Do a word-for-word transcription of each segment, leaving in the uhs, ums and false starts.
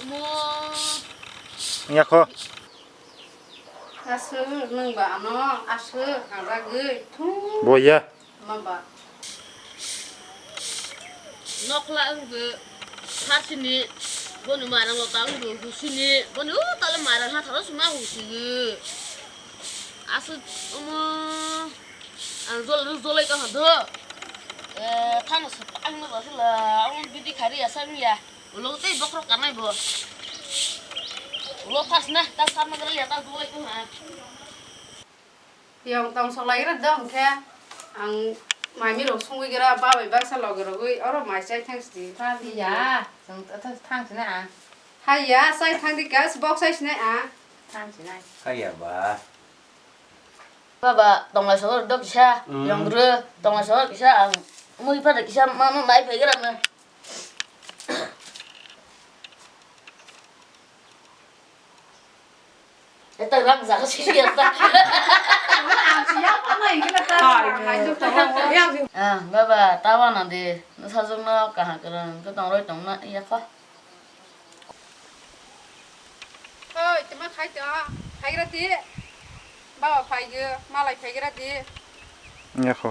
Mo. Yakho. Aswk nwng ba ano aswk hajagwi thung. Boya. Ma ba. Nokla wngbo sarsini, boni marang lota wngbo husini, boni o tala marang ha tharo sima husigo. Aswk omo ang jol jolai tongkha do. Eh, thana se tangma ba sila, omo bidi khari asa wngya. Ulo tei bokhorok karnai bo. Ulo thas na, ta sarna gara ya ta jolai tongkha. Yang tong solai gra dong khe ang maimi rok sungwi gra ba bai baksa logi rogwi oro mai chai thang sidi. Thang di ya, chwng thang sini ang. Hai ya, chai thang di kas bok chai sini ang. Thang sini. Hai ya ba. Baba, tonglai sogor dok kisa, mm, yong gra, tonglai sogor kisa ang. Mui pada kisa ma ma mai pai gra na. Eta rang jaga sisi ya ta. Ang siya pa na ingkila ta. Hai, hai, hai. Ah, baba, tawa na de. Na sajung na kaha kerang, ke tong roi tong na iya kha. Oi, tuma khai to. Khai ra di. Baba phai ge, malai phai gra di. Iya kho.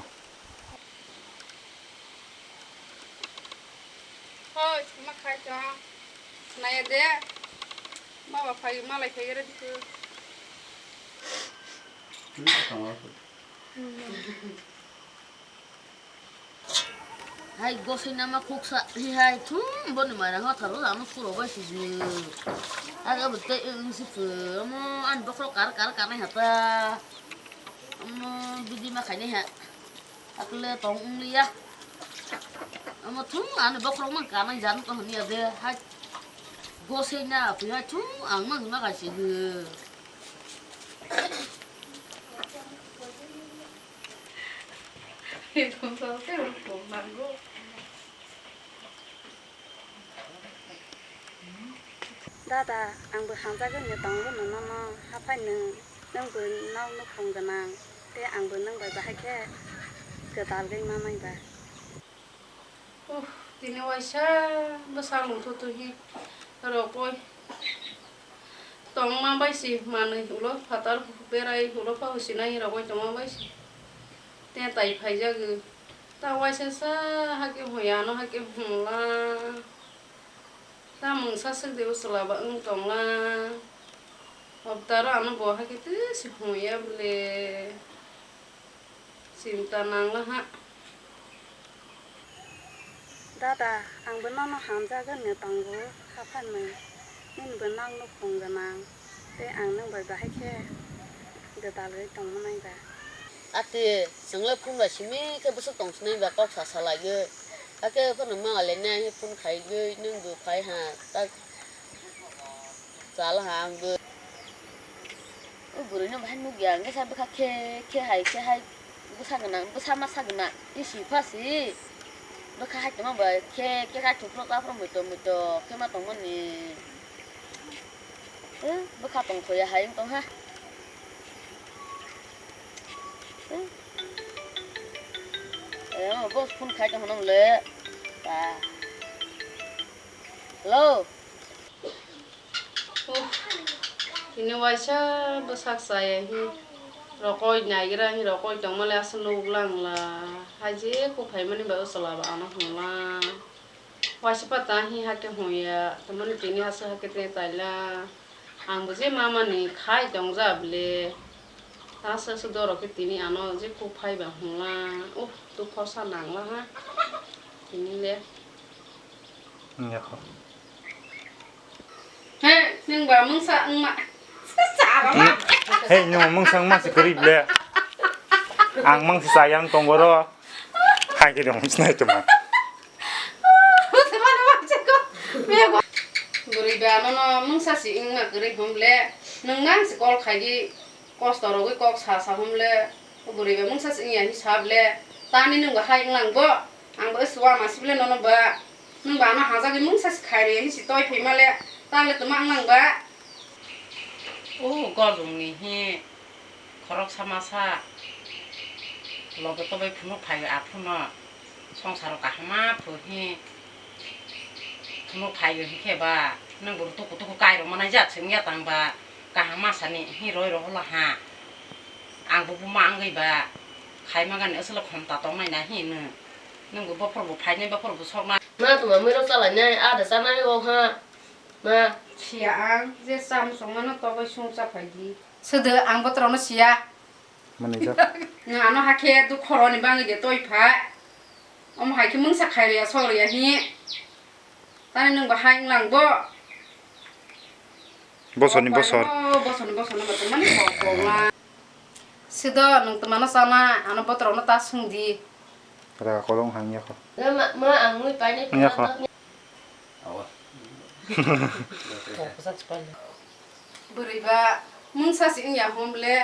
Hoi, ma khai to. Naya de. Baba phai, malai phai gra diku. Hai gosoi nama khuksa hi hai thum boni mara ho tharo amo puro bai siji. Aga bete ing si phu amo an bokro kar kar kar nai hata. Amo bidi ma khai nai ha. Akle tong wng liya. Omo thung ani bokhorok mang kanai jan ko hwn ya de. Hai gosei na phi hai thung ang mang ma kai se de. Dada, ang bo hamjagwi no tongo no nono, haphai nwng, nwng bo nok nukhung gwnang, tei ang bo nwng bai bahai khe gwdalgwi manai ba. Uh, tini waisa bwsak lungthu twi hi rokoi tongma bai si manwi ulo phatar berai ulo pha husinai rokoi tongma bai si. Te tai phaijagwi. Ta waisa sa hake hwnya ano hake hwnla. Ta mungsa swk de o chwla ba wng tongla. Hoptaro ano bo hake twi se hwnya bwle. Chinta nangla ha. Dada, ang bo nono hamjagwi no tongo, hapharnwi. Nini bo nok nukhung gwnang, tei ang nwng bai bahai khe gwdalwi tongma nai ba. Ati, chwng le phone bai simi khe bwswk tong sinai ba kok sa sa laiwi. Hakhe phano ma le nai phone khaigwi nwng bo phai ha, ta chala ha ang bo. O bwrwi no bahai nukya, ang khe sa bwkha khe, khe hai, khe hai, bwsa gwnang, bwsa masa gwnang, tei si pha si. Bwkha hai tongma bai khe, khe hai thupro taphro muitok muitok khe ma tongmani. Eh, bwkha tongthoya hai wng tong ha. Eh. Eh, bo phone khai tong hwnam le. Ta. Hello. Uff, tini waisa bwsak chaya hi rokoi naigra hi rokoi tongmale aswk nuklang la. Hai je kok phaimani bai o chwla ba ano hwnla. Waisa pata hi hake hwnya, tamani tini aswk hake te taila. Ang bo je mamani khai tongja bwle. Aswk aswk dorok khe tini ano je kok phai ba hwnla. Uff, dukho sa nangla ha. Tini le. Yakho. He, nwng ba mungsa wngma. Sa rama. He, nwng mungsa wngma se kwrwi ble. Ang mungsa chayang tongo ro. Hai khe dong sinai tuma. Bwrwi ba nono mungsa si wngma kwrwi hwn ble. Nwng nang si call khai di. Kosto rogwi kok sa sa hwn ble. O bwrwi ba mungsa si wngya hi sa ble. Tani nwng ba hai wnglang bo. Ang bo suwa ma si ble nono ba. Nwng ba ano hajagwi mungsa si khairwi hinsi toi phaima le, ta le tuma wng nang ba? O gojongni hi khoroksa masa loge tobai phunuk phaio, aphuno songsaro kaham ma phu hi. Phunuk phai rw hinkhe ba, nwng bo tuku tuku kai rw manai jat se wngya tang ba, kaham masa ni hi roi rw holo ha. Ang bo buma wngwi ba, khai ma gani aswk khom ta tong nai na hi nwng. Nwng bo bophor bo phai nai, bophor bo sok nai. Ma tuma mui rok chalai nai, ada cha nai o ha. Ma. Siya ang, je cham song mano togoi sung cha phai di. Sede ang botorok no siya. Manijak. Nwng ano hakhe dukho roni bagwi de toi phai. Omo hai khe mungsa khai rwya, sok rwya hi. Tani nwng bo hai wnglang bo. Bosor ni bosor. Oh, bosor ni bosor no bo tongmani kok kok la. Sido nwng twmano chana, ano botorok no ta swng di. Raga kolong hang yakho. Ma, ma, ang mui painai. Yakho. Awa. Bwrwi ba mungsa si wngya hwn ble.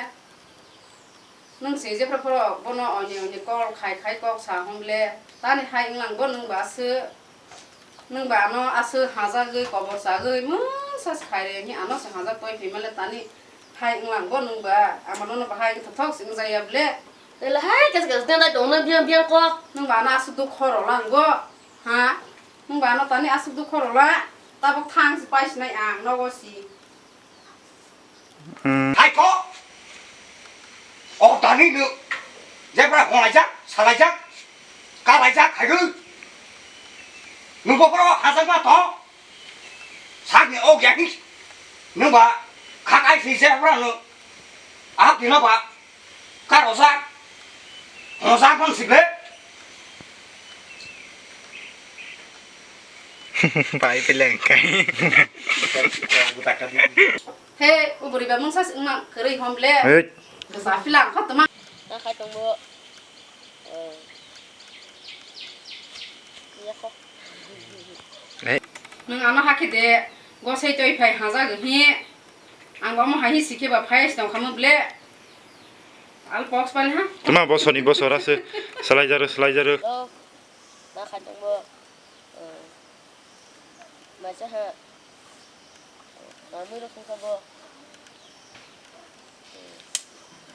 Nwng se jephru phuru bono oni oni kok khai khai kok sa hwn ble. Tani hai wnglang bo nwng ba aswk. Nwng ba ano aswk hajagwi kobor chagwi mungsa se khai re hwnwi ano se hajak toi phi male tani hai wnglang bo nwng ba. Ama nono bahai wngthothok se wngjakya ble. Tele hai kesa kesa tendai tongna biang biang kok. Nwng ba ano aswk dukho rw lang bo. Ha? Nwng ba ano tani aswk dukho rw la. Tabuk thang se pai sinai ang nogo si. Hmm. Hai kok. O tani nwng. Jebra holaijak, salaijak, kalaijak, hai gwi. Nwng bo boro hajak ma to. Sakni o gyakni. Nwng ba khak ai si jebra nwng. Ahak dino ba. Karojak. Hojak bang si ble. Pai peleng kai. He, uburi ba mungsa si wngma kwrwi hwn ble. Hey. Bwsa philang kha tuma. Ta khai tongbo. Eh. Iya kho. Hey. Nwng ano hakhe de gosai toi phai hajak hi. Ang bo omo hai hi sikhe ba phai tong kha mo ble. Al box pal ha. Tuma bosor ni bosor ase. Salai jaru, salai jaru. Oh. Ma khai tongbo. Eh. Maisa ha. Mamui rok sungkha bo. Eh.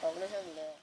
Kok le ham le.